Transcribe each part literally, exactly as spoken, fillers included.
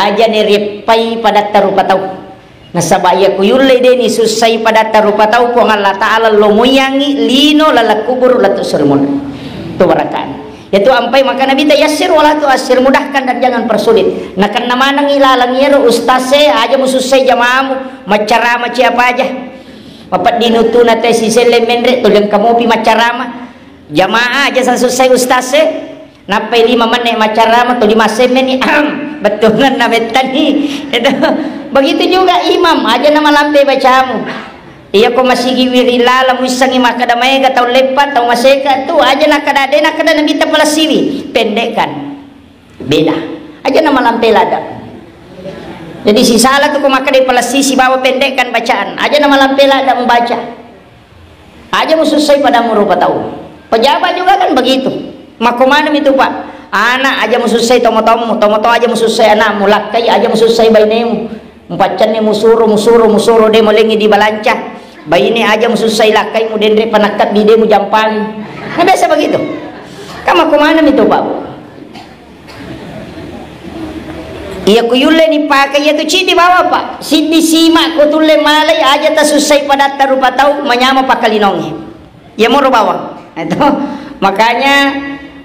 Aja nereppai padatta rupa tau. Nasaba iya ku yulle de ni sussai padatta rupa tau, Puang Allah Ta'ala lo muyangi lino laleng kuburu lettu surimunri. Tu barakana. Yatu ampai maka Nabi ta yassir wala tu asir, mudahkan dan jangan persulit. Nakenna manengi laleng iyaro ustaz e, aja musussai jamamu, maccarama ci apa aja. Mapeddinu tuna te siselle menre, toleng kamopi maccarama. Jamaah aja sa sussai ustaz e. Nappai lima menne maccarama, tuli massemmeni, bettuangenna mettani. Itu. Begitu juga imam, aja na malampe bacamu. Iya ko masigi wiri lala muissangi makkeda maega tau leppa, tau maseka, tu aja nakkeda, de nakkeda Nabitta palessiwi, pendekkan. Beda. Aja na malampe lada. Jadi sisala tu ko makkeda palessi sibawa pendekkan bacaan. Aja na malampe lada membaca. Aja musussai padamu rupa tau. Pejabat juga kan begitu. Makko maneng itu, Pak. Anak aja musussai tomo-tomo, tomo-tomo aja musussai anakmu, lakkai aja musussai bainemu. Mupaccanne musuro, musuro, musuro, de molengi di balanca. Baine aja musussai lakkai, mudenre panakkat bidemu jampangi. Nah, biasa begitu. Kan makko maneng itu, Pak. Iya ku yulle ni pake iya tu ciddi bawa, Pak. Siddi sima ko tulle malai aja tasussai padatta rupa tau manyama pakkalinongnge. Iya moro bawang. Itu. Makanya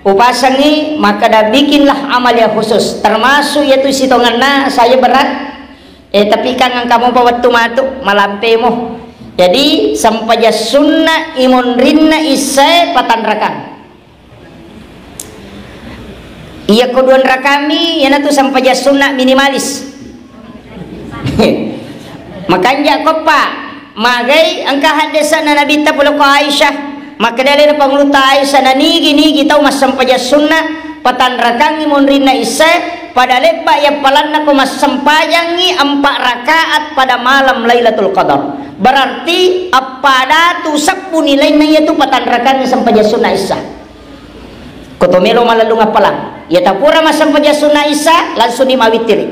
upasangi makkeda bikinlah amal yang khusus. Termasuk iya tu sitongenna saya berat. Eh, tapi kan engka mopa wettu matu malampemo. Jadi sempajang sunna imonrinna issae patanrakang. Iya ko duanrakami, iyanatu sempajang sunna minimalis. Makanja koppa, magai engka haddesanna Nabitta pole ko Aisyah, makkeda alena pangulutta Aisyah, nanigi-nigi tau massempajang sunna, patanrakangi monrinna issae, pada lebba yappalanna ko massempajangi empat rakaat pada malam Lailatul Qadar. Berarti appadatu seppu nilainna iyatu patanrakangi sempajang sunna isya. Ko to melo malellung appalang. Iya tapura massempajang sunna isya, langsung ni mawittiri.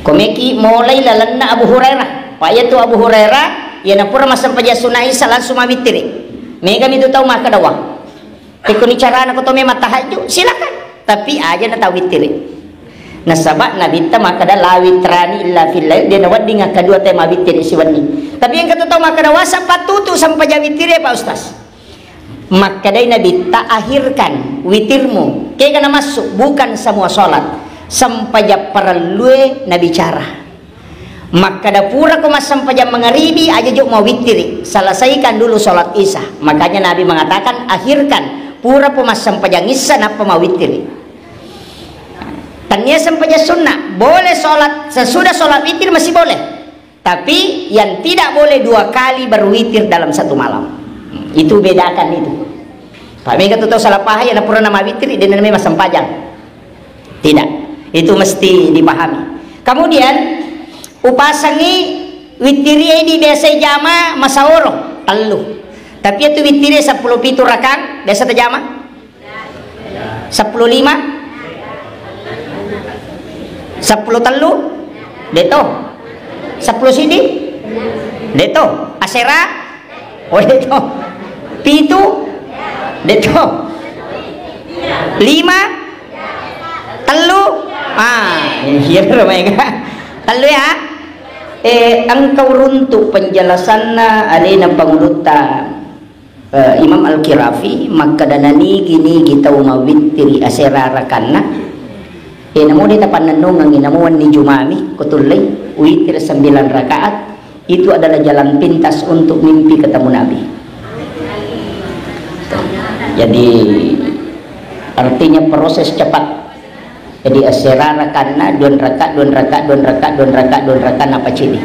Komeki molai lalenna Abu Hurairah. Pa iyatu Abu Hurairah, iya napura massempajang sunna isya, langsung mawittiri. Megami tu tau makkeda wa. Tekkoni carana ko to memang tahajud, silakan. Tapi aja na tawittiri. Nasaba Nabitta makkeda, "La witrani illa fil lail," de nawedding akkadua te mawittiri siwenni. Tapi engka to tau makkeda, "Wasa pattutu sempajang wittiri, Pak Ustaz." Makkedai Nabitta, "Akhirkan witirmu." Kega namassu, bukan semua sholat. Sempajang parellue nabicara. Makkeda pura ko massempajang mangaribi, aja jo mawittiri. Selesaikan dulu sholat isya. Makanya Nabi mengatakan, "Akhirkan." Pura po massempajang isya, nappa mawittiri. Tania sempajang sunnah. Boleh sholat, sesudah sholat witir masih boleh. Tapi yang tidak boleh dua kali berwitir dalam satu malam. Itu bedakan itu. Pak mega tu tau salah paham, ya, na pura nama witir, dia namanya massempajang. Tidak. Itu mesti dipahami. Kemudian, upasangi wittiri di biasa jama masaoro, tellu. Tapi itu wittiri seppulo pitu rakang, biasa terjama? Seppulo lima? Seppulo tellu? Deto. Seppulo sidi? Deto. Asera? Oh, deto. Pitu? Deto. Lima? Tellu? Ah, iya, bener, Mega. Tellu ya. Eh, engkau runtuk penjelasanna alena pangulutta, eh, Imam Al-Kirafi, makkeda nanigi-nigi tau mawittiri asera rakanna. Eh, namo de tapannennungengi, namo wenni jumami, ko tullei, witir sembilan rakaat, itu adalah jalan pintas untuk mimpi ketemu Nabi. Jadi, artinya proses cepat. Jadi, asera rakanna, duan raka, duan raka, duan raka, duan raka, duan raka, napa cidi.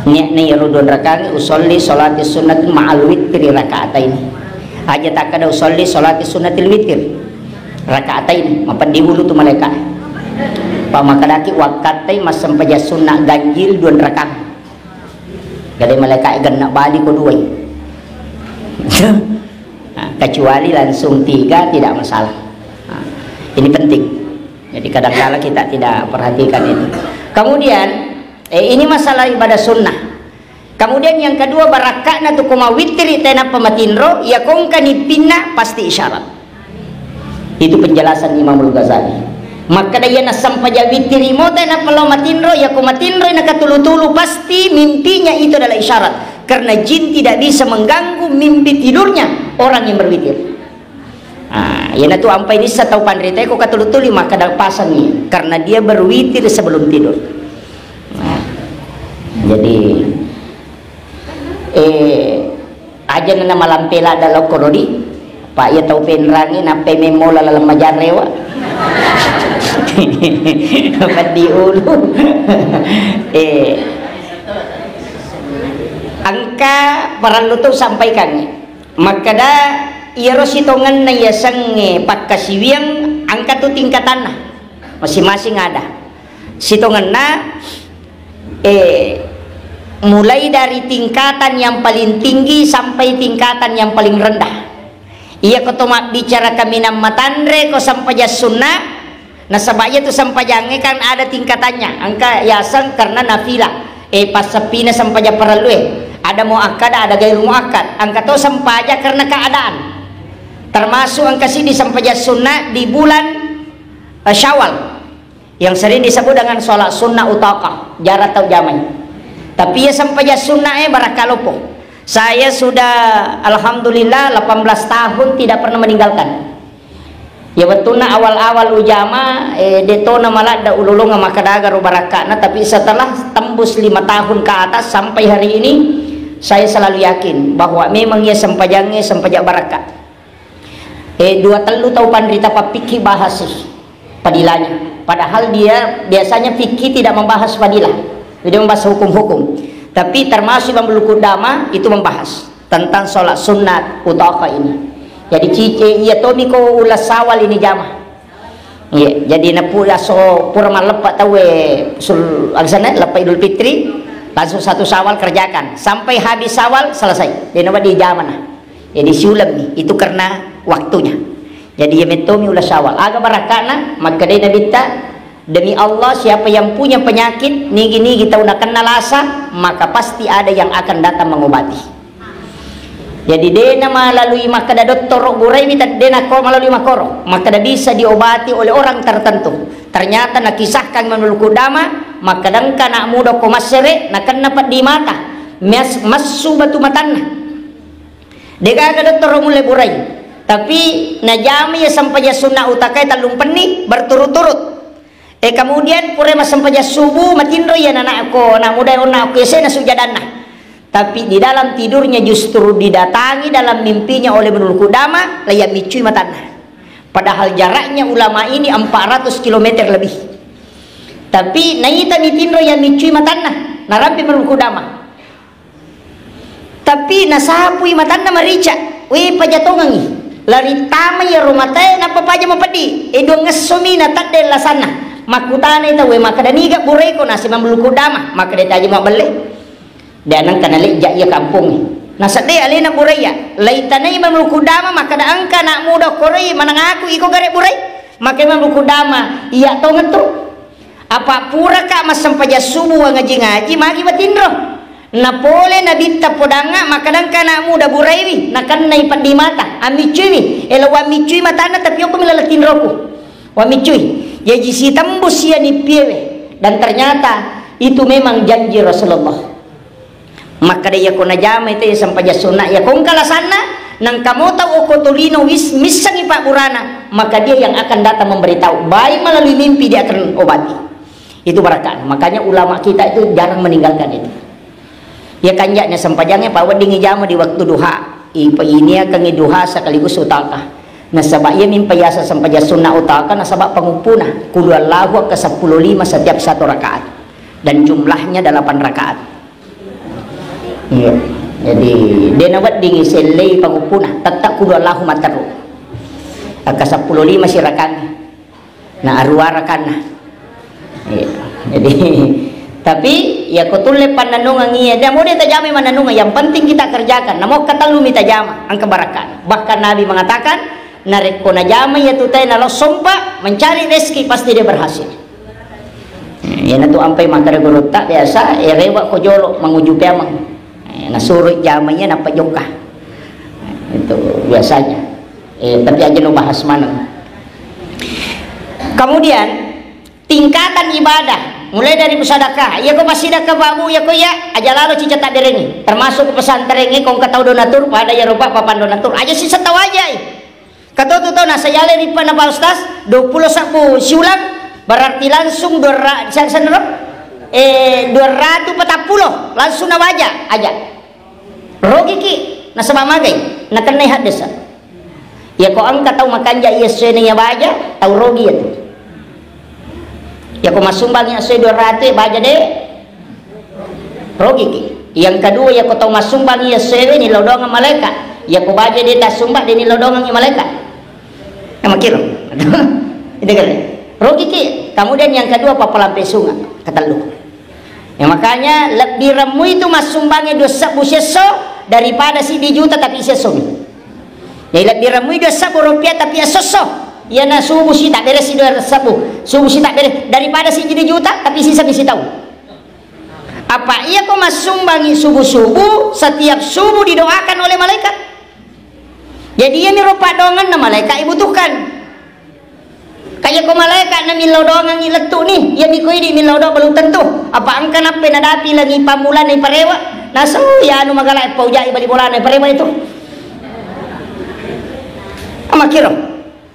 Niatna iyaro duan raka, usolli sholati sunnat ma'al witri rakaatain. Aja takkada usolli sholati sunnatil witri rakaatain. Mapeddi bulu tu malaika. Pamakadaki wakkattai massempajang sunna ganjil duan raka. Gade malaika genna bali ko duai. Nah, kecuali langsung tiga, tidak masalah. Nah, ini penting. Jadi, kadangkala kita tidak perhatikan itu. Kemudian, eh, ini masalah ibadah sunnah. Kemudian yang kedua, barakka'na tu ko mawittiri tenappa matinro, ya kongka nippinna pasti isyarat. Itu penjelasan Imamul Ghazali. Makkeda iya nassempajang witir imote nappa lao matinro, iya ko matinro nakatulu-tulu pasti mimpinya itu adalah isyarat. Karena jin tidak bisa mengganggu mimpi tidurnya orang yang berwitir. Ah, iyanatu ampai nissa tau panrita ko katulu-tulu makkeda pasangi karena dia berwitir sebelum tidur. Nah, jadi eh aja na malampe ladda lao korodi. Pak iya tau penrangi nappai memmola laleng majarrewa. Peddi ulu. Eh, engka parellu tu sampaikan. Makkeda iyaro sitongenna yasengnge pakkasiwiang engka tu tingkatanna. Masing-masing ada. Sitongenna eh, mulai dari tingkatan yang paling tinggi sampai tingkatan yang paling rendah. Iya ko to mabbicara kaminang matanre ko sempajang sunna, nasaba iya tu sempajangnge kan ada tingkatannya. Engka yaseng karena nafila, eh, passeppina sempajang parellue. Ada muakkada, ada gairu muakkad. Engka to sempajang karena keadaan. Termasuk engka siddi sempajang sunna di bulan eh, Syawal. Yang sering disebut dengan sholat sunnah utaqah, jarang tau jamai. Tapi iya sempajang sunnah eh barakka loppo. Saya sudah alhamdulillah delapan belas tahun tidak pernah meninggalkan. Ya wettunna awal-awal ujama eh, detona maladda ulolonga makkeda aga ro barakkana, tapi setelah tembus lima tahun ke atas sampai hari ini saya selalu yakin bahwa memang iya sempajangnge sempajang barakka. Eh, dua tellu tau panrita pappikki bahas sih padilanya. Padahal dia biasanya fikih tidak membahas fadilah. Dia membahas hukum-hukum. Tapi termasuk Imam Buluku Dama itu membahas tentang sholat sunat utaka ini. Jadi cice iya tomi ko ulas sawal ini jama. Iya, jadi napu aso pura malleppa tawe sul aksana leppa Idul Fitri langsung satu sawal kerjakan sampai habis sawal selesai. Dia nawa di jamana. Jadi siuleng ni, itu karena waktunya. Jadi iya mettomi ula syawal. Aga barakkana, makkedai Nabitta, demi Allah siapa yang punya penyakit, nigi-nigi tau nakenna lasa, maka pasti ada yang akan datang mengobati. Jadi dena malalui makkeda dottoro buraiwi, de nakko malalui makkoro, makkeda bisa diobati oleh orang tertentu. Ternyata nakisahkan menurut Dama, makkeda engka anak muda ko massere, nakenna peddi mata, mes-, messu batu matanna. Degaga dottoro mulle burai, tapi najama iya sempajang sunna utakae tellumpenni berturut-turut. E, kemudian pura massempajang subuh, matinro iya nanakko, anak muda onna ko ese na sujadanna. Tapi di dalam tidurnya justru didatangi dalam mimpinya oleh Ibnul Qudamah, laiya miccui matanna. Padahal jaraknya ulama ini empat ratus kilometer lebih. Tapi naita mitinro iya miccui matanna, narampe Ibnul Qudamah. Tapi nasapui matanna marica, we paja tongengi. Lari tama iyaro matae nappa paja mapeddi. E, duangngessomi natadde lasanna. Makkutanai tauwe makkeda, niga bureko? Nasi Imam Bulu Qudamah, makkeda taji mabelle. De nengka nalejja iya kampongnge. Nasedde alena buraiya. Laitanai Imam Bulu Qudamah makkeda, engka anak muda koroi manengaku iko gare burai. Makkeda Imam Bulu Qudamah, iya tongettu. Apa puraka massempajang subuh wangaji-ngaji, magi matinro. Napole Nabitta podangnga, makkeda engka anak muda buraiwi, nakennai peddi mata, ammiccuiwi, elo wammiccui matanna, tapi okkomi laleng tinroku. Wammiccui. Jaji sitembus iya nippiewe. Dan ternyata itu memang janji Rasulullah. Makkeda, iyako najamai te sempajang sunna, iyako engka lasanna, nengka mo tau okko tolino wis-, missengi pabburana, maka dia yang akan datang memberitahu, baik melalui mimpi dia akan obati. Itu barakah. Makanya ulama kita itu jarang meninggalkan itu. Ya kanjaknya sempajangnya, Pak, wedding ijama di waktu duha. Ipa ini akan duha sekaligus utaka. Nasaba iya mimpa yasa sempajang sunna utaka, nasaba pengumpuna. Qul huwallahu ke sepuluh lima setiap satu rakaat. Dan jumlahnya delapan rakaat. Iya. Jadi, dena weddingi sellei panguppuna, tetta qul huwallahu matteru. Akka seppulo lima sirakangngi. Na aruwa rakanna. Iya. Jadi, tapi, ya ko tulle pannanungang iya, dia mau dia tajamai mannanungang, yang penting kita kerjakan. Namo katellu mi tajama, engka barakka. Bahkan Nabi mengatakan, narekko najama iya tu tae nalo sompa, mencari rezeki, pasti dia berhasil. Iyanatu ampai makkeda gurutta biasa, eh, rewa ko jolo manguju peameng. Eh, nasuro jama iya nappa jokka. Itu biasanya. Eh, tapi aja no bahas maneng. Kemudian, tingkatan ibadah, mulai dari bersedekah. Iya ko passidekka, Pak Bu, iya ko iya, aja lalo cica tabberengi. Termasuk pesantren ini, ko engka tau donatur, pada ya rupa papan donatur. Aja sisa tau aja. Katotu to, nasayale ripa na Pak Ustaz, dua puluh sabbu siulang, berarti langsung dua ra-, siang senro? Eh, dua ratus patappulo, langsung nabaja, aja. Rogiki, nasaba magai, nakennai haddesa. Iya ko engka tau makanja iya suena iya baja, tau rogi iya tu. Iya ko massumbang iya sue dua ratus, baja de, rogiki. Yang kedua, iya ko tau massumbang iya sue ni lodongang malaika. Iya ko baja de tassumbang de ni lodongang malaika. Yang makiro. Itu kan. Rogiki. Kemudian yang kedua, papalampe sunga. Ketellu. Ya, makanya lebbi remmu itu massumbangngi dua sebbu siesso daripada siddi juta tapi siesso. Jadi lebbi remmu dua sebbu rupiah tapi esso-esso. Iyana subuh si tak beres si dua sebbu. Subuh si tak beres daripada siddi juta tapi sisa bisi tahu. Apa iya ko massumbangngi subuh-subuh, setiap subuh didoakan oleh malaikat. Jadi iya mi rupa dongan na malaikat ibutuhkan. Kaya ko malaeka na millau doangengngi lettu ni, iya mi ko idi millau doang belum tentu. Apa engka nappe nadapi langi pammulana iparewa, nasu ya anu magala paujai bali bolana iparewa itu. Amakiro.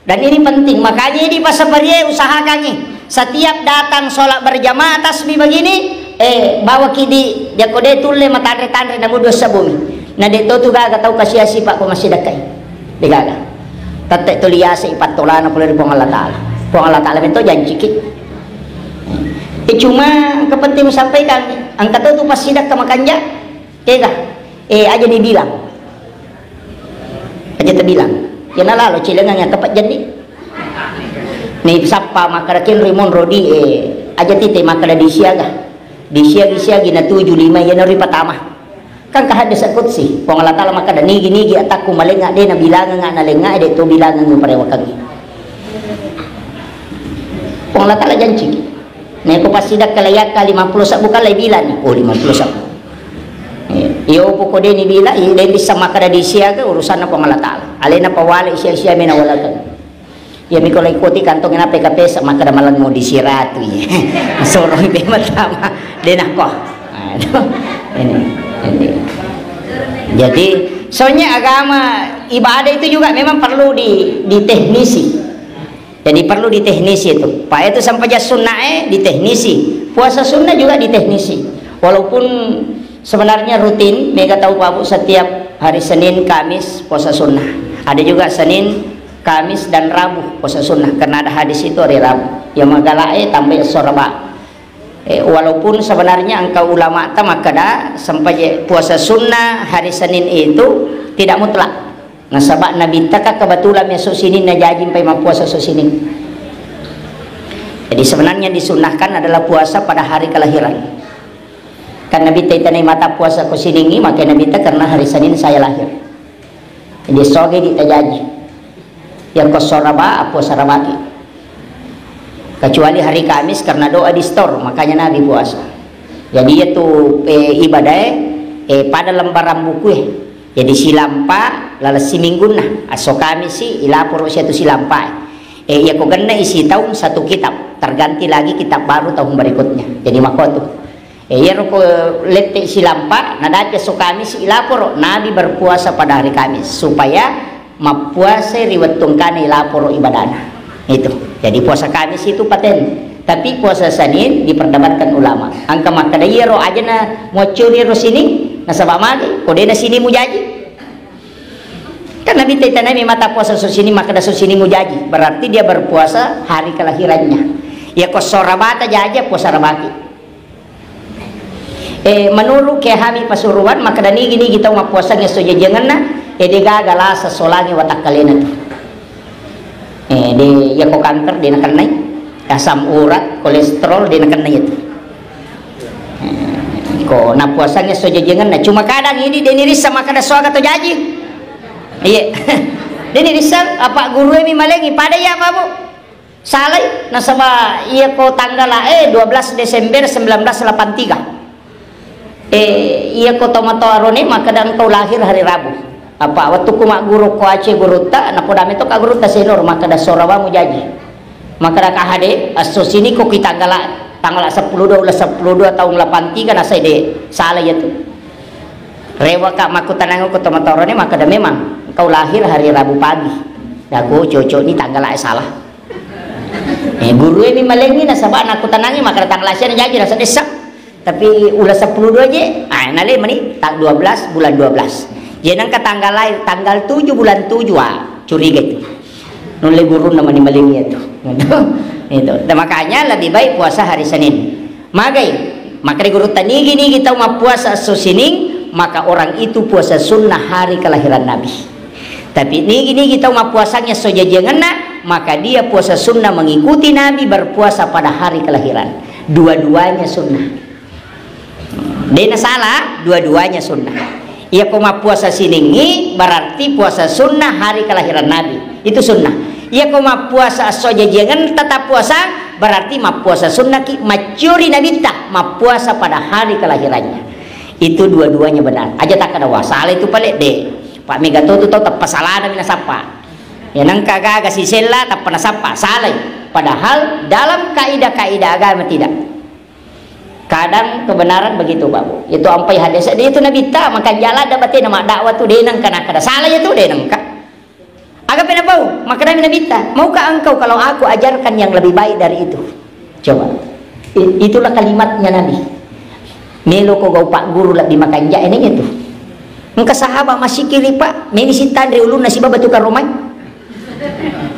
Dan ini penting, makanya di pasaparie usahakangi setiap datang sholat berjamaah tasbih begini, eh, bawa ki di jako de tulle matanre-tanre namu dua sebumi. Na de to tu gaga tau kasia sipa ko masih dekai. De gaga. Tette tuli yase ipattolana pole ri Puang Allah Ta'ala. Puang Allah Ta'ala mento janciki. Eh, cuma kepenting sampaikan, engka to tu passidakka makanja, kega, eh, aja dibilang. Aja tabilang. Kena lalo cilengang yang tepat jadi. Ni sappa makkada kenri monro di, eh, aja tite makkada di siaga. Di siagi-siagi na tuju lima iya nori patama. Kan ka hadis qudsi, Puang Allah Ta'ala makkada, "Nigi-nigi atakku malenga de na bilangang na lenga de to bilangang parewakangi." Puang Allah Ta'ala janci. Neko passidakka layakka lima puluh sabbu kala bilani. Oh, lima puluh sabbu. Iyo poko de ni bila, i de bisa makkada di siaga urusanna Puang Allah Ta'ala. Alena pawale sia-sia mena walakang. Iya miko lai koti kantong na P K P sa makkada malengo di siratu iya. Sorong de matama de nako. Aduh, ini, ini. Jadi, soalnya agama ibadah itu juga memang perlu di, diteknisi. Jadi perlu diteknisi itu. Pak itu sampajang sunnah eh diteknisi. Puasa sunnah juga diteknisi. Walaupun sebenarnya rutin, mega tahu Pak Bu, setiap hari Senin, Kamis puasa sunnah. Ada juga Senin, Kamis dan Rabu puasa sunnah karena ada hadis itu hari Rabu. Ya magala eh tambah soraba. Eh, walaupun sebenarnya engka ulama ta makkada sampaje puasa sunnah hari Senin itu tidak mutlak. Nasaba Nabitta ka kebetulan meso Senin najaji mpai mappuasa so Senin. Jadi sebenarnya disunnahkan adalah puasa pada hari kelahiran. Kan Nabitta itanai mata puasa ko Senin, maka Nabitta karena hari Senin saya lahir. Jadi soge di tajaji. Yang ko soraba, puasa rabaki. Kecuali hari Kamis karena doa di store, makanya Nabi puasa. Jadi itu eh, ibadah eh, eh, pada lembaran buku eh. Jadi silampa laleng siminggunna, asso Kamis si ilaporo siatu silampa eh. Eh, iya ko genna isi tahun satu kitab, terganti lagi kitab baru tahun berikutnya. Jadi makotu. Eh, iyaro ko lette silampa, nadapi esso Kamis ilaporo, Nabi berpuasa pada hari Kamis supaya mappuasai ri wettu engkana ilaporo ibadana. Itu. Jadi puasa Kamis itu paten. Tapi puasa Senin diperdebatkan ulama. Engka makkada iyaro ajana muaccuri ro Senin, nasaba magi, ko dena Senin mujaji. Kan Nabi taitanami mata puasa so Senin, makkada so Senin mujaji. Berarti dia berpuasa hari kelahirannya. Ya ko so rabata jaji puasa rabaki. Eh, menurut Kiai Hami Pasuruan, makkada nigi-nigi tau mappuasangnge so jajiangenna, eh, de gaga lasa solangi watakkalena tu. Eh, de, yako kanker de nakennai, asam urat, kolesterol de nakennai itu. Eh, ko nappuasangnge so jajiangenna. Cuma kadang ini de nirissa makkada so aga to jaji. Iya. De nirissa apa guru mi malengi pada ya apa bu? Salai, nasaba iya ko tanggala e dua belas Desember sembilan belas delapan tiga. Eh, iya ko tomatoa rone makkada engkau lahir hari Rabu. Apa wettu ku magguru ko Aceh gurutta, napoda meto ka gurutta senor makkada sorawamu jaji. Makkeda ka hade, esso sining ko ki tanggala, tanggala seppulo dua, uleng seppulo dua taung lapan tiga, nasai de, sala iya tu. Rewa ka makkutanang ko to matorone, makkeda memang engkau lahir hari Rabu pagi. Dako cocok ni tanggala e salah. Eh, guru e mi malengi nasaba nakkutanangi makkeda tanggala siana jaji rasa desa. Tapi uleng seppulo dua je, ah, nale mani tak dua belas bulan dua belas. Je nengka tanggal lahir, tanggal tujuh bulan tujuh, ah, curiga itu. Nulle gurunna mani maling iya tu. Itu. Dan makanya lebih baik puasa hari Senin. Magai, maka di guru tanigi-nigi tau mappuasa esso sining, maka orang itu puasa sunnah hari kelahiran Nabi. Tapi nigi-nigi tau mappuasangngi esso jajiangenna, maka dia puasa sunnah mengikuti Nabi berpuasa pada hari kelahiran. Dua-duanya sunnah. Dena salah, dua-duanya sunnah. Iya ko mappuasa siningi berarti puasa sunnah hari kelahiran Nabi. Itu sunnah. Iya ko mappuasa esso jajiangenna tetap puasa, berarti mappuasa sunnah ki, macciori Nabitta mappuasa pada hari kelahirannya. Itu dua-duanya benar. Aja takkeda wah salah itu pale de. Pak mega to tu tau teppa salana mina sappa. Ya nengka gaga sisella teppa nasappa, salai. Padahal dalam kaidah-kaidah agama tidak. Kadang kebenaran begitu, Pak Bu. Itu ampai hadis. Itu Nabitta, maka jalan ada batena mak dakwah tu deneng kana kada salah ya tu deneng ka. Aga pena bau, makkedami Nabitta, maukah engkau kalau aku ajarkan yang lebih baik dari itu? Coba. I- itulah kalimatnya Nabi. Melo ko gau pak guru lebih makanja ini itu. Engka sahabat masikiri pak, meni sitanre ulunna sibaba tukang romai.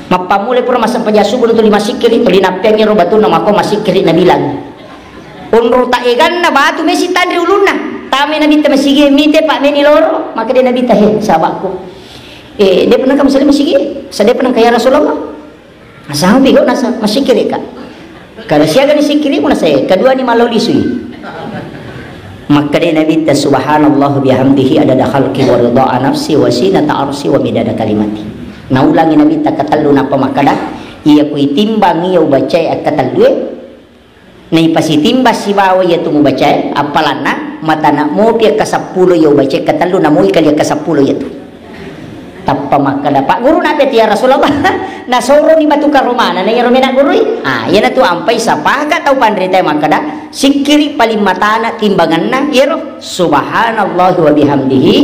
Mappamulai pura massempajang subuh tuli massikkiri, tuli nappeangngi ro batunna makko massikkiri nabilang. Onro taeganna batu mesi tanri ulunna. Tame Nabitta masigi, mite pak meni loro, maka dia Nabitta, "He, sahabatku. Eh, dia pernah kamu sering masigi? Saya pernah kaya Rasulullah." Nasang pigo nasa massikkiri ka. Kada siaga ni sikkirimu nasai, kedua ni mallau lisui. Makkeda Nabitta, "Subhanallah bihamdihi adada khalqi wa ridha nafsi wa zinata arsi wa midada kalimati." Naulangi Nabitta katellu nappa makkeda, "Iya kuitimbang iya ubacae akkatellue, naipasitimbang sibawa iya tu mubacae, appalanna matana mopi akkaseppulo iya ubacae katellu, namoi kali akkaseppulo iya tu." Tappa makkeda, "Pak guru, nape tu ya Rasulullah?" Nasoroni batu karomana, na iyaro mena gurui. Ah, iyana tu ampai sapaka tau panritae makkeda, sikkiri paling matana timbanganna iyaro subhanallahi wa bihamdihi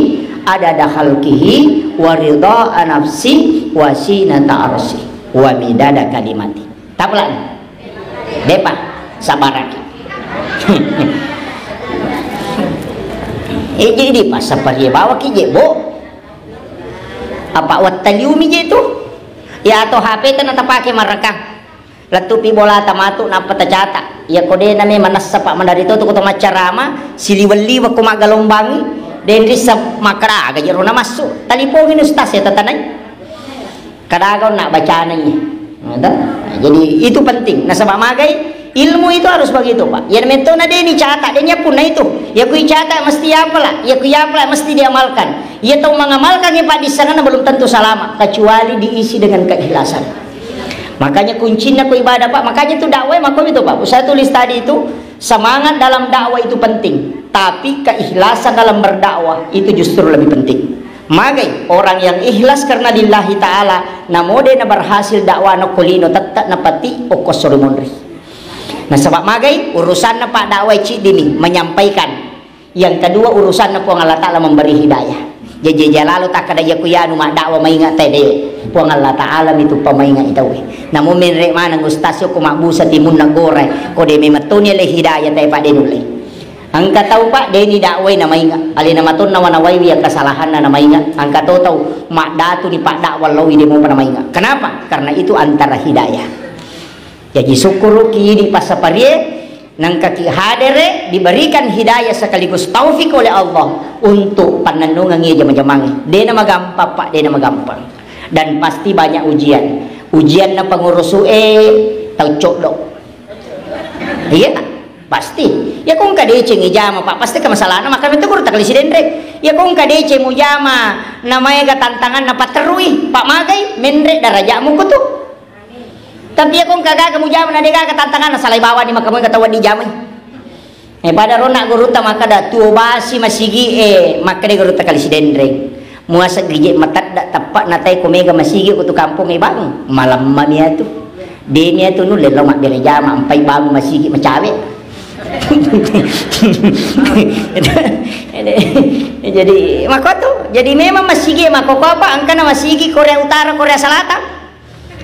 adada khalqihi wa ridha nafsi wa zinata arsi wa midada kalimati. Tapulani. Depa, sabaraki. Eh, jadi di passaparie bawaki je, Bo. Apa wattaliumi je tu? Ya atau H P ta natapake marekang. Lettupi bolata matu nappa tacata. Ya ko de name manessa pak mandarito tu ko to maccarama, siliweng-liweng ko maggalombangi, denrissa makkeda aga jero namassu. Talipongi ni ustaz ya tatanai. Kadaga onna bacana iya. Nah, toh? Nah, jadi itu penting. Nasaba magai ilmu itu harus begitu, Pak. Iya metto na deni catat, deni punna itu. Ya kui catat mesti apala, ya kui apala mesti diamalkan. Ya tau mengamalkan ya Pak di sana belum tentu salama kecuali diisi dengan keikhlasan. Makanya kuncinya ku ibadah, Pak. Makanya itu dakwah makanya itu, Pak. Saya tulis tadi itu semangat dalam dakwah itu penting, tapi keikhlasan dalam berdakwah itu justru lebih penting. Magai orang yang ikhlas karena lillahi ta'ala, namo de na berhasil dakwah na ko lino tette napati okko sori monri. Nasaba magai urusanna pak dakwah ciddimi menyampaikan. Yang kedua urusanna Puang Allah Ta'ala memberi hidayah. Jaji jalalo takkada iya ku yanu maddakwah mainga tede. Puang Allah Ta'ala mitu pamainga itawe. Namo menre maneng ustaz ko mabbusa timunna gore. Ko de memettoni le hidayah tae pak de nulle. Engka tau, Pak, deni dakwai namainga. Alena matonna wanawaiwi akkasalahanna namainga. Engka to tau maddatuni paddakwa laowi de mopa namainga. Kenapa? Karena itu antara hidayah. Jaji sukkuruki idi passaparie, nengkaki hadere, diberikan hidayah sekaligus taufik oleh Allah untuk pannennungengi jama-jamangi. Dena magampang, Pak, dena magampang. Dan pasti banyak ujian. Ujianna pengurusu e tau coddo. Iya, pasti. Ya ko engka deceng ijama, Pak, pasti ke masalahna, maka itu guru takali sidenre. Ya ko engka deceng mujama, namaega tantanganna patterui, Pak, magai, menre darajamu kutu. Tapi ya ko engka gaga mujama, na de gaga tantanganna, salai bawani, maka moega tau dijamai. Eh, pada rona gurutta makkada tuo basi masigi e, makkada gurutta kali sidenreng. Muaseng rije matedda teppa natai ko mega masigi ko tu kampung e bang, malamma mi atu. Deni atu nulle lao mabbere jama, ampai bangun masigi macawe. Jadi, makotu. Jadi memang masigi makkokko apa, engkana masigi Korea Utara, Korea Selatan.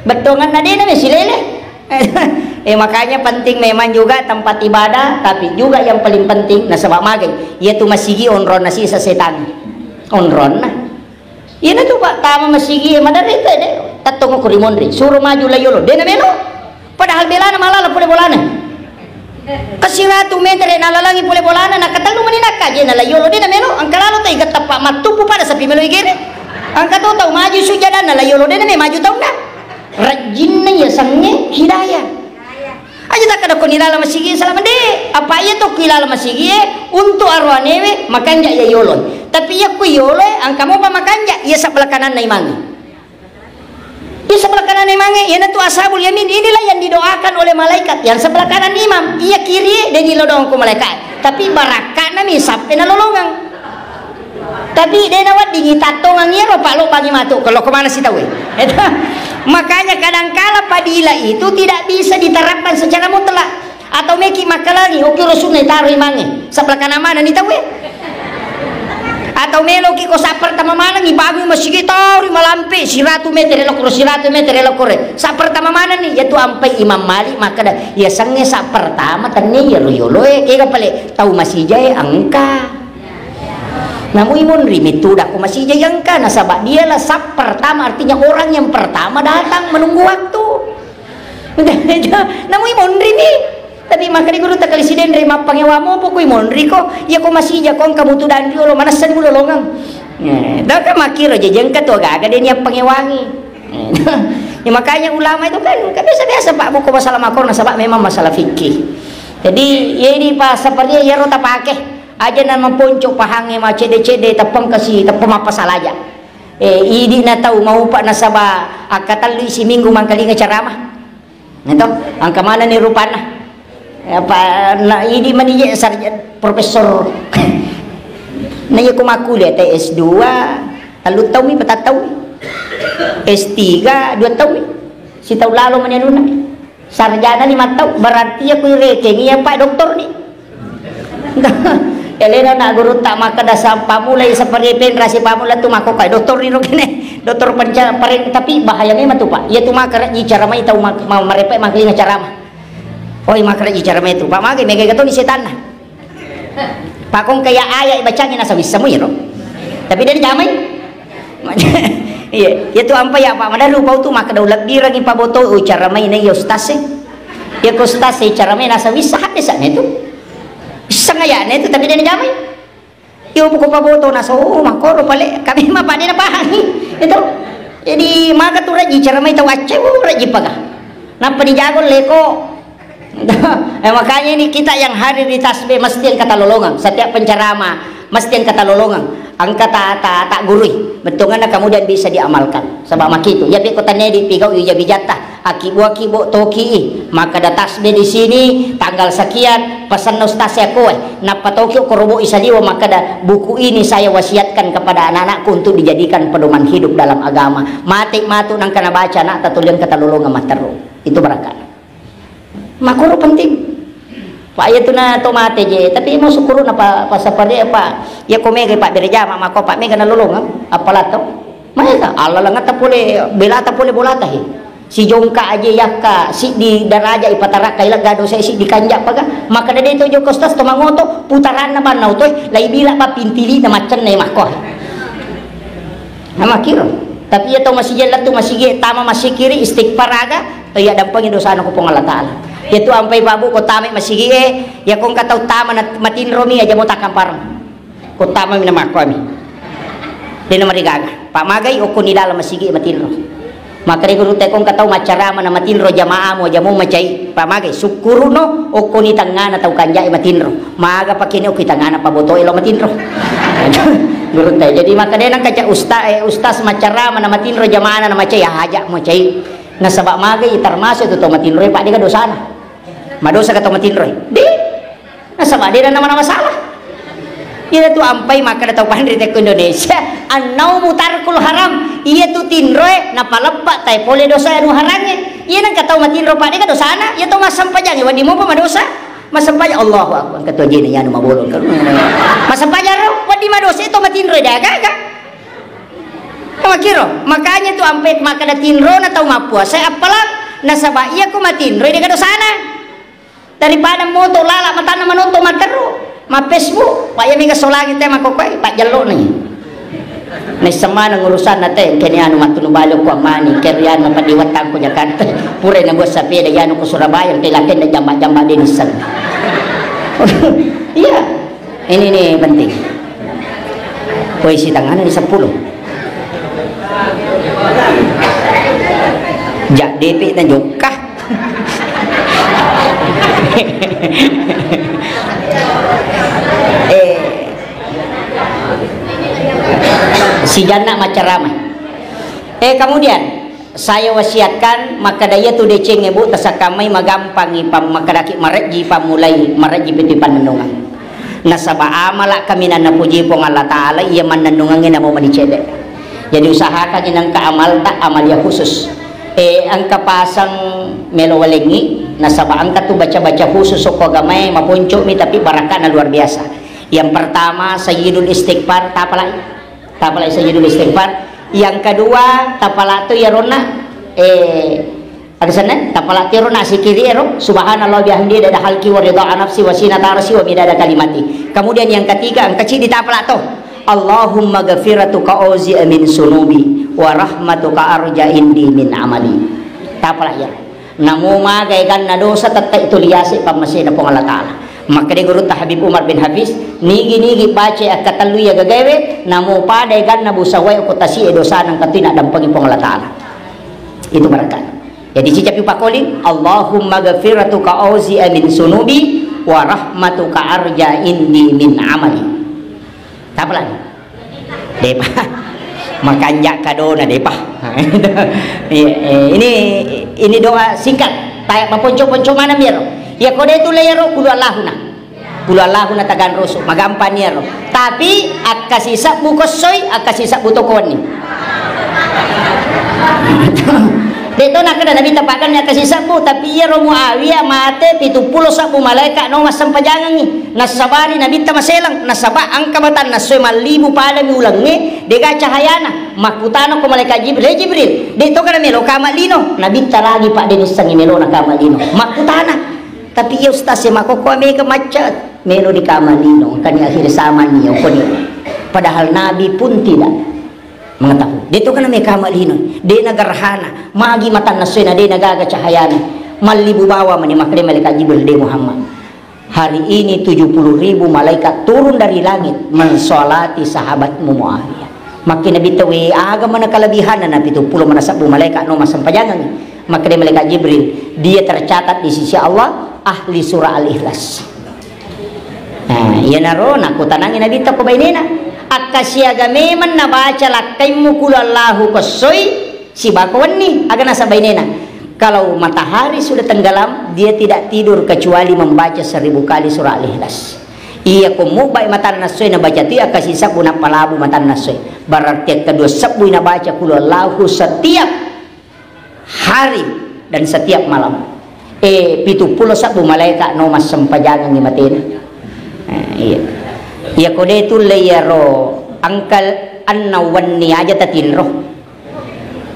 Bettuanganna dena me silele. Eh, makanya penting memang juga tempat ibadah, tapi juga yang paling penting nasaba magai, iyatu masigi onronna sisa setang. Onronna. Iyana tu, Pak, tama masigi, maderri tu, de, tattong ko rimonri. Suro maju la yolo, de namelo. Padahal belana malala pole bolana. Kasiratu metere nalalangi pole bolana, nakatellu meni nakkaje na la yolo, de namelo. Engka lalo tai gattappa mattupu pada sapi melo igere. Engka to tau maju sujadanna la yolo, de name maju taunna. Rajinna yasengnge hidayah. Aja takkeda ko ni laleng masigi salama, de. Apa iya to ko ilaleng masigi e untuk aroanewe makanja iya yolo. Tapi iya ko yolo e engka mopa makanja, iya sebelah kananna imangnge. Iya sebelah kananna imangnge, iyanatu ashabul yamin. Inilah yang didoakan oleh malaikat. Yang sebelah kanan imam, iya kiri e de ni lodong ko malaikat. Tapi barakkana mi sappe nalolongeng. Tapi de naweddingi tattongang iyaro, Pak, lo bangi matu, kalau kemana sih tahu e? Makanya kadangkala fadilah itu tidak bisa diterapkan secara mutlak. Atau meki makkalangi, oke, ro sunna taro imangnge, sebelah kanan mana ni tahu e? Atau meloki ko sa pertama mana ni bangun masigi taro malampe siratu meter lokore, siratu meter lokore. Sa pertama mana ni? Yatu ampai Imam Malik makkeda, ya sengnge sa pertama tenne iyaro yolo e, kega pale tau masija e engka. Namu imonri mitu dakko masija yangka, nasaba dialah saf pertama, artinya orang yang pertama datang menunggu waktu. Namu imonri mi. Tapi makkeda guru takali sidenre mappangewa mopo ko imonri ko, iya ko masija ko engka mutu danri olo manessa dulu lolongeng. Eh, daka makkiro jejengka tu agaga de ni appangewangi. Eh, ya makanya ulama itu kan, kan biasa-biasa Pak buku masalah makor nasaba memang masalah fikih. Jadi, ya ini pas seperti iyaro tapake. Aja na maponco pahangnge macedde-cedde, teppeng kasi, teppeng mappasala aja. Eh, idi na tau maupa nasaba akkatellui siminggu mangkalinga ceramah. Gitu. Engka manenni rupanna. Apa na idi mani je sarja-, profesor. Na iya ko makkuliah te S dua, tellu taumi, patang taumi. S tiga, dua taumi. Sitaung lalo mani anunna. Sarjana lima taung, berarti iya ku irekeng iya, Pak, doktor ni. Elena na gurutta makkeda sa-, pamulai sapari penrasi pamula tu makko kai doktor ni ro kene. Doktor penca-, pare-, tapi bahaya memang tu, Pak. Iya tu makkeda ji cara mai tau mak-, ma-, marepe mangkalinga ceramah. Oi, makkeda ji cara mai tu. Pak, mage mega gatoni setanna. Pakong kaya ayat bacangi nasa wissamu iro. Tapi dia jamai. Iya, iya tu ampa ya Pak, madaru pau tu makkeda ulabbirangi paboto, oh, cara mai na iya ustaz e. Iya ko ustaz e cara mai nasa wissa hadde sa ne tu. Sangaya ne tu tapi dia jamai. Iyo buku paboto nasa, oh, makoro pale kami ma pade na pahangi. Itu. Jadi maka tu raji cara mai tau acce, oh, raji paga. Nappa dijago leko. Eh, makanya ini kita yang hadir di tasbih mesti engka talolongeng. Setiap penceramah mesti engka talolongeng. Engka ta, ta, ta gurui. Bettuanna kemudian bisa diamalkan. Sebab makitu. Jadi kota nedi pigau yu jabi jatta. Akibu-akibu toki. Maka ada tasbih di sini tanggal sekian. Pesan ustaz ya kowe. Nappa toki korobo isaliwa maka ada buku ini saya wasiatkan kepada anak-anakku untuk dijadikan pedoman hidup dalam agama. Mati matu nangka nabaca anak tatulian ketalolongan materu. Itu berangkat. Makoro penting. Pak, iya tu na to mate je, tapi mau syukur na pa, pa sapare apa? Ya ko mega Pak berjama mako Pak mega na lolong, apa lato? Mega Allah langata pole, belata pole bolata he. Si jongka aje yakka, si di daraja ipatarakka ilega dosa si di kanja paga. Maka dede to joko stas to mangoto, putaranna bannau to, lai bila pa pintili na macenne mako. Nama kiro. Tapi iya tau masigi lettu masigi tama masikiri istighfar aga, to iya dampengi dosana ko Puang Allah Taala. Iya tu ampai babu ko tama masigi e, iya ko engka tau tama na matinro mi aja mo takampareng. Ko tama mi na makko ami. Dena marigaga. Pak magai okko ni dalam masigi e matinro. Makare guru te ko engka tau macarama na matinro jamaamu aja mo macai. Pak magai sukkuruno okko ni tangngana tau kanjai matinro. Maga pakene okko tangngana pabotoe lo matinro. Guru te. Jadi maka dena kaca usta-, eh, ustaz macarama na matinro jamaana na macai, ya haja mo cai. Nasaba magai termasuk tu to matinro Pak dega dosana. Madosa ka to matinro. Di. Nasaba dena nama masalah. Iya tu ampai maka tau panri te ko Indonesia. Annaumu tarkul haram. Iya tu tinroe napaleppa tai pole dosa anu harange. Iya, nengka tau matinro, Pak, de' ga dosana, iya tau massempajang, wedding mopa madosa, massempajang, Allahu Akbar, engka tu ajena, iyanu mabolong, engka, massempajang ro, wedding madosa, iya tau matinro, de' gaga. Makkiro, makanya tu ampe makkeda tinrona tau mappuasa, appalang, nasaba iya ko matinro, de' ga dosana. Daripada moto lala matanna manonton matteru, ma Facebook, pa iya mega solangi te makkokkoe, pajjello ni. Naisseng maneng urusanna te, engkani anu mattunu bale ko ammani, engkani anu mapadiwattang ko Jakarta, pura na buat sapeda, iyanu ko Surabaya, engkai lakenne jamba-jamba de' nisseng. Iya, ini nih penting. Koi sitangana ni seppulo. Jak depe na jokka. Eh, sijanna macarama. Eh, kemudian saya wasiatkan, makkeda iya tu decengnge, Bu, tasakkammai magampangi pam-, makkedaki marejji pammulai, marejji pitu pannennungeng. Nasaba amala kaminang napuji Puang Allah Ta'ala, iya mannennungengnge namo mani cedde. Jadi usahakan nengka amalta, amal yang khusus. Eh, engka pasang melo walengngi, nasaba engka tu baca-baca khusus okko agamae, maponcomi tapi barakana luar biasa. Yang pertama, Sayyidul Istighfar, tapalai. Tapalai Sayyidul Istighfar. Yang kedua, tapala tu yaronna, eh, aga senna? Tapala tu yaronna sikiri ero, subhanallah bihamdi, dada halki wa ridha nafsi wa sinata arsi wa midada kalimati. Kemudian yang ketiga, engka cidi tapala to. Allahumma ghafiratuka auzi min sunubi wa rahmatuka arja indi min amali. Tapala ya. Namo magai ganna dosa, tette itu liase pammasena Puang Allah Ta'ala. Makkeda gurutta Habib Umar bin Hafiz, nigi-nigi baca akkatellu iya gagaewe, namo pada ganna busawae ko tasie dosa nang katui naddampengi Puang Allah Ta'ala. Itu barakah. Jadi cicapi pakoling, Allahumma ghafiratuka auzi min sunubi wa rahmatuka arja indi min amali. Tapalani. Depa. Makanja kadona, depa. Iya, eh, ini, ini doa singkat. Tayak maponco-ponco mana miro. Ya kode tu leyaro kulu Allahuna. Kulu Allahuna tagan rosu, magampa niaro. Tapi akkasi sabbu kossoi, akkasi sabbu tokoni. De' to nakkeda Nabitta padanni akkasi sabbu, tapi iyaro Muawiyah mate pitu pulo sabbu malaeka no massempajangengngi. Nassabari Nabitta maseleng, nasaba engka matanna essoe mallibu padami ulengnge, de'ga cahayana. Makkutana ko malaikat Jibril, "Eh, Jibril, de' to kana melo kama lino?" Nabitta lagi pa de' nissengngi melona kama lino. Makkutana. Tapi iya ustaz e makkokkoe mega macet, melo di kama lino, engkani akhir zaman ni, okoni. Padahal Nabi pun tidak mengetahui. De' to kana mega kama lino, de' na gerhana, magi matanna essoe na de' na gaga cahayana. Mallibu bawa mani makkeda malaikat Jibril, "De' Muhammad. Hari ini tujuh puluh ribu malaikat turun dari langit mensolati sahabatmu Muawiyah." Makkeda Nabitta, "We, aga mana kelebihanna na pitu pulo mana sabbu malaikat no massempajangengngi?" Makkeda malaikat Jibril, "Dia tercatat di sisi Allah ahli surah Al-Ikhlas." Nah, iyanaro nakkutanangi Nabitta ko bainena, "Akkasiaga memang nabaca lakkaimmu kulu Allahu kossoi sibako wenni?" Aga nasaba bainena, "Kalau matahari sudah tenggelam, dia tidak tidur kecuali membaca seribu kali surah Al-Ikhlas." Iya ko mubbai matanna essoe nabaca tu akkasi sabbu nappalabu matanna essoe. Berarti kedua sebbu nabaca kulu Allahu setiap hari dan setiap malam. Eh, pitu pulo sabbu malaikat no massempajangengngi matena. Eh, iya. Iya ko de' tulle iyaro engka enneng wenni aja tatinro.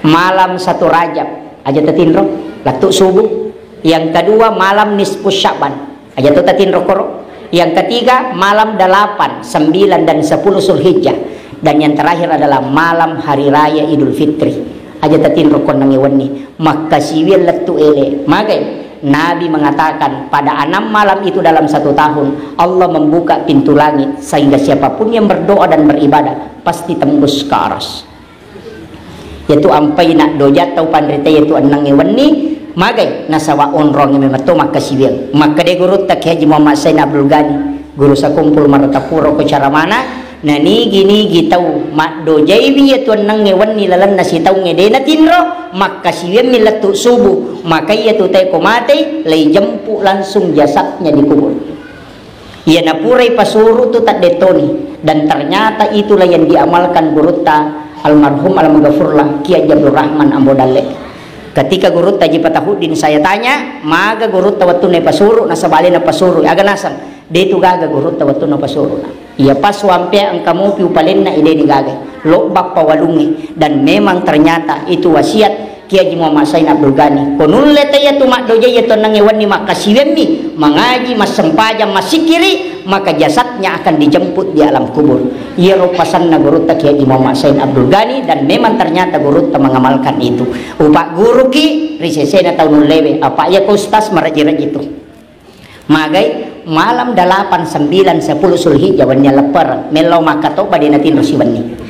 Malam satu Rajab aja tatinro, lettu subuh. Yang kedua malam nisfu Sya'ban. Aja to tatinro koro. Yang ketiga, malam delapan, sembilan, dan sepuluh Zulhijjah. Dan yang terakhir adalah malam hari raya Idul Fitri. Aja tatinro konnangnge wenni. Makkasiwiang lettu ele. Magai? Nabi mengatakan, pada enam malam itu dalam satu tahun, Allah membuka pintu langit sehingga siapapun yang berdoa dan beribadah pasti tembus ke aras. Yaitu ampai naddoja tau panrita yaitu ennengnge wenni, magai nasaba onrongnge memang to makkasiwiang. Makkeda gurutta Kiai Haji Muhammad Said Abdul Ghani, guru sakumpul marata pura ko caramana, na nigi-nigi tau maddojaiwi yaitu ennengnge wenni lalenna sitaungnge de' natinro, makkasiwiammi lettu subuh, maka iyatu tae ko matei, laijempu langsung jasadnya di kubur. Iya napurai pasuru tu taddettoni, dan ternyata itulah yang diamalkan gurutta almarhum almaghfurlah Kiai Abdul Rahman Ambo Dalle. Ketika gurutta Haji Fatahuddin saya tanya, maga gurutta wettunna ipasuru, nasaba alena pasuru, aga naseng, de tu gaga gurutta wettunna pasuru. Iya pas wampea engka mupi upalenna ideni gaga. Lobbang pawalungnge. Dan memang ternyata itu wasiat Kiai Haji Muhammad Sain Abdul Ghani. Ko nulle taiya tu maddoja iya tonnangnge wenni makkasiwemmi, mangaji, massempajang, massikiri, maka jasadnya akan dijemput di alam kubur. Iyaro pasanna gurutta Kiai Haji Muhammad Sain Abdul Ghani, dan memang ternyata gurutta mengamalkan itu. Upagguruki ri sesena tau nullewe, apa iya ko ustaz marejji-rejji tu. Magai malam delapan, sembilan, sepuluh Zulhijjah wenni lepper, mellau makkatobba de natinro siwenni.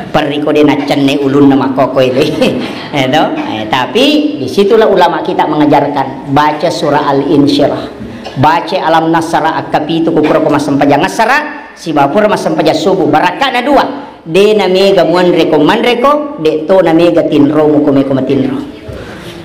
Perriko de naccenne ulunna makkokkoe de. Eh, to? Eh, tapi disitulah ulama kita mengajarkan baca surah Al-Insyirah, baca Alam Nasrah, akkapitu ku pura ko massempajang assara, sibawa pura massempajang subuh. Barakka'na dua, de namega muanreko manreko, de to namega tinromu ko meko matinro.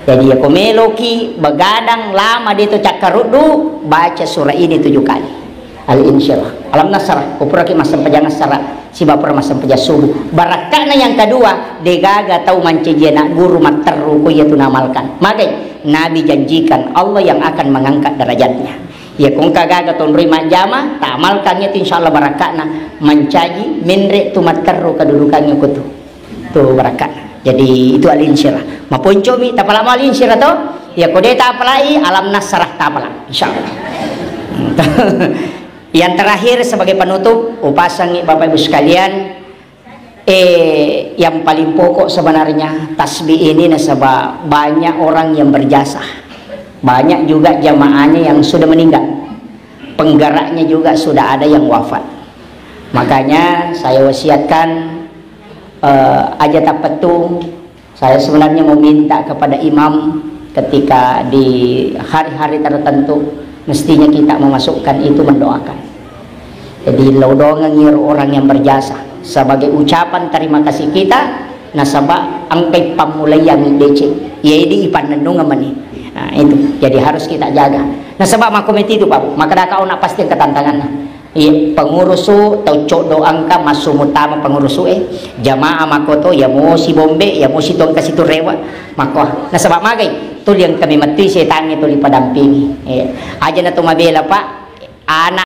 Jadi, ya ko meloki begadang lama de to cakkaruddu, baca surah ini tujuh kali. Al-Insyirah, Alam Nasrah, ko puraki massempajang assara, sibawa pura massempajang subuh. Barakka'na yang kedua, degaga tau mancaji anak guru matteru ko iya tu namalkan. Magai, Nabi janjikan Allah yang akan mengangkat derajatnya. Iya ko engka gaga tonroi majjama, tamalkan itu insyaallah barakka'na mancaji menre tu matteru kedudukannya ko tu. Tu barakka'na. Jadi itu Al-Insyirah. Maponcomi tapalamo Al-Insyirah to? Ya ko de tapalai Alam Nasrah tapala, insyaallah. Yang terakhir sebagai penutup, upasangi Bapak Ibu sekalian, eh, yang paling pokok sebenarnya tasbih ini nasaba banyak orang yang berjasa. Banyak juga jamaahnya yang sudah meninggal. Penggeraknya juga sudah ada yang wafat. Makanya saya wasiatkan, eh, aja tapettu, saya sebenarnya meminta kepada imam ketika di hari-hari tertentu mestinya kita memasukkan itu mendoakan. Jadi, lo doangengngi orang yang berjasa sebagai ucapan terima kasih kita, nasaba engkai pammulaiangngi deceng. Iya idi ipannennungeng mani. Nah, itu. Jadi harus kita jaga. Nasaba makkomiti itu, Pak. Maka daka ona pasti engka tantanganna. Iya, pengurusu tau coddo engka massu mutama pengurusu e. Jamaah makoto, ya mosi bombe, ya mosi tongka situ rewa. Mako. Nasaba magai, tuli engka memettui setangnge tuli padampingi. Iya. Aja na to mabela, Pak. Anak